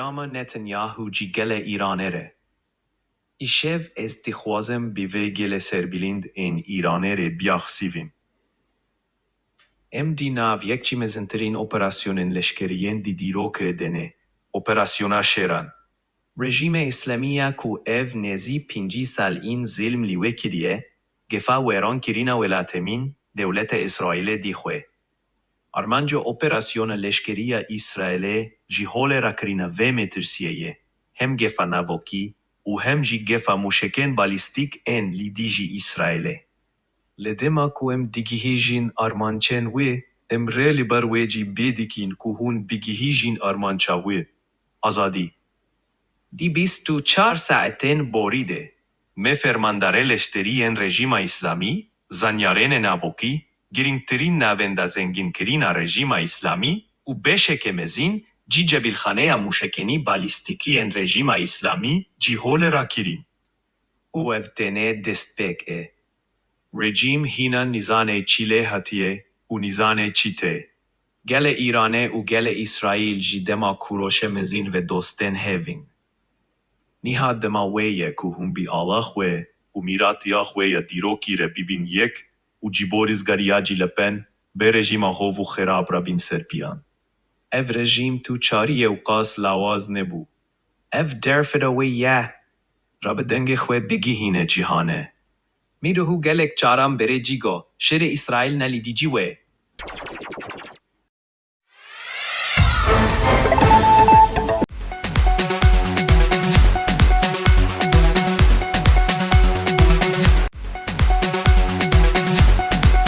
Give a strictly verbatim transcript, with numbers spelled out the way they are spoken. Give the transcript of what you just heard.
Ama Netanyahu jî gelê Îranê re. Îşev ez dixwazim bi vê gelê serbilind ên Îranê re biaxsivim. Em di nav yek ji mezintirîn operasyonên leşkerî yên di dîrokê de ne, Operasyona Şêran. Rejîma Îslamî ya ku ev nêzî pêncî sal în zilm li wê kiriye, gefa wêrankirina welatê min, dewleta Îsraîlê dixwe. Armanca operasyona leşkerî ya Îsraîlê ji holê rakirina vê metirsiyê ye, hem gefa navokî û hem jî gefa mûşekên balîstîk ên li dijî Îsraîlê. Lê dema ku em digihîjin armancên wê, em rê li ber wê jî bê dikin ku hûn bigihîjin armanca wê, azadî. Di bîst û çar saetên borî de, me fermandarê leşkerî yên Rejîma Îslamî, zanyarênê navokî, girîngtirîn navenda zengînkirina Rejîma Îslamî û beşeke mezin ji cebilxaneya mûşekenî balîstîkî yên Rejîma Îslamî ji holê rakirîn. Û ev tenê destpêk e. Rejîm hîna nizane çi lê hatiye û nizane çi tê. Gelê Îranê û gelê Îsraîl jî dema ku roşe mezin ve dostên hev in. Niha dema wê ye ku hûn bi Allah we û mîratiya xwe ya dîrokî re bibin yek û ji bo rizgariya cî li pen bê rejîma hov û xerab re bin ser piyan. Ev rejîm tu çarî ye û qas lawaz nebû. Ev derfeta wê ye. Rabe dengê xwe bigihîne cîhanê. Mîro hû gelek caran berê cî got, şerê Îsraîl ne li dijî we.